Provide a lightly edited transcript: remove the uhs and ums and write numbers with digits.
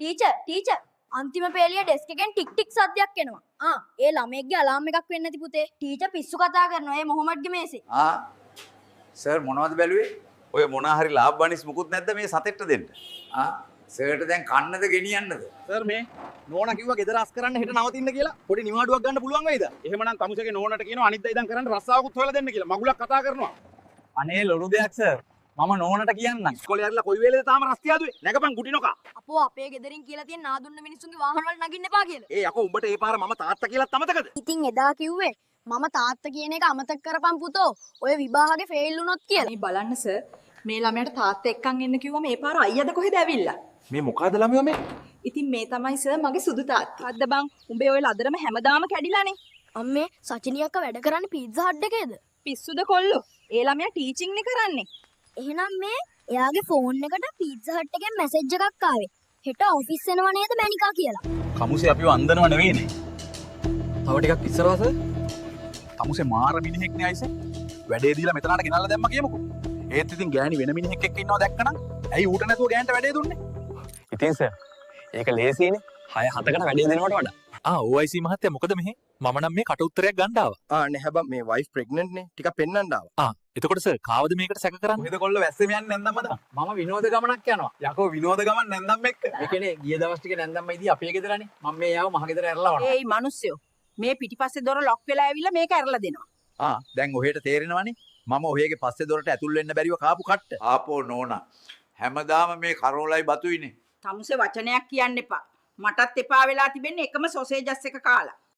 Teacher, teacher, අන්තිම පේලිය desk එකෙන් ටික් ටික් සද්දයක් එනවා. ආ, ඒ ළමයෙක්ගේ අලාම් එකක් වෙන්න ඇති පුතේ. ටීචර් පිස්සු කතා කරනවා ඒ මොහොමඩ්ගේ මේසේ. ආ සර්, මොනවද බැලුවේ? ඔය මොනා හරි ලාභ බනිස් මුකුත් නැද්ද මේ සතෙක්ට දෙන්න? ආ, සර්ට දැන් කන්නද ගෙනියන්නද? සර්, මේ නෝනා කිව්වා ගෙදර අස් කරන්න හෙට නවතින්න කියලා. පොඩි නිවාඩුවක් ගන්න පුළුවන් වෙයිද? එහෙමනම් තමුසේගේ නෝනට කියනවා අනිද්දා ඉඳන් කරන්න රස්සාවකුත් හොයලා දෙන්න කියලා. මගුලක් කතා කරනවා. අනේ ලොකු දෙයක් සර්. මම නෝනට කියන්නම්. ඉස්කෝලේ ඇරලා කොයි වෙලේද තාම රස්තියාදුවේ? නැගපන් ගුටි නොකා. අපෝ, අපේ ගෙදරින් කියලා තියෙන නාදුන්න මිනිස්සුන්ගේ වාහන වල නගින්න එපා කියලා. ඒ යකෝ, උඹට ඒ පාර මම තාත්තා කියලාත් අමතකද? ඉතින් එදා කිව්වේ මම තාත්තා කියන එක අමතක කරපන් පුතෝ, ඔය විභාගේ ෆේල් වුණොත් කියලා. මේ බලන්න සර්, මේ ළමයාට තාත්තා එක්කන් එන්න කිව්වම ඒ පාර අයියාද කොහෙද ඇවිල්ලා? මේ මොකಾದ ළමයෝ මේ? ඉතින් මේ තමයි සර් මගේ සුදු තාත්තා. අද්ද බං, උඹේ ඔය ලදරම හැමදාම කැඩිලානේ. අම්මේ, සචිනි අක්කා වැඩ කරන්නේ පීට්සා හට් එකේද? පිස්සුද කොල්ලෝ? ඒ ළමයා ටීචින් නේ කරන්නේ. එහෙනම් මේ එයාගේ ෆෝන් එකට පීට්සා හට් එකෙන් මැසේජ් එකක් ආවේ. හෙට ඔෆිස් එනවා නේද මැනිකා කියලා. කමුසේ අපිව අන්දනව නෙවෙයිනේ. තව ටිකක් ඉස්සරහා සර්. තමුසේ මාර මිනිහෙක් නේ අයිසේ. වැඩේ දීලා මෙතනට ගෙනල්ලා දැම්ම කියමුකෝ. ඒත් ඉතින් ගෑණි වෙන මිනිහෙක් එක්ක ඉන්නවා දැක්කනම් ඇයි ඌට නැතුව ගෑනට වැඩේ දුන්නේ? ඉතින් සර්, ඒක ලේසියිනේ. 6 7කට වැඩේ දෙනවට වඩා. ආ, OIC මහත්තයා, මොකද මෙහෙ? මම නම් මේ කට උත්තරයක් ගන්න ආවා. ආ නැහැ බං, මේ වයිෆ් ප්‍රෙග්නන්ට් නේ, ටිකක් පෙන්නන්න ආවා. ආ, එතකොට සර් කාවද මේකට සැක කරන්නේ? කොහෙද කොල්ල වැස්සෙම යන්නේ නැන්දම්ම දා? මම විනෝද ගමනක් යනවා. යකෝ, විනෝද ගමන් නැන්දම්ම එක්ක. ඒ කියන්නේ ගිය දවස් ටික නැන්දම්ම ඉදී අපේ ගෙදරනේ. මම මේ යාව මහ ගෙදර ඇරලා වනවා. ඒයි මිනිස්සයෝ, මේ පිටිපස්සේ දොර ලොක් වෙලා ඇවිල්ලා මේක ඇරලා දෙනවා. ආ, දැන් ඔහෙට තේරෙනවනේ මම ඔහෙගේ පස්සේ දොරට ඇතුල් වෙන්න බැරිව කාපු කට්ට. ආපෝ නෝනා, හැමදාම මේ කරෝලයි බතුයිනේ. තමුසේ වචනයක් කියන්න එපා. මටත් එපා වෙලා තිබෙන්නේ එකම සොසේජස් එක කාලා.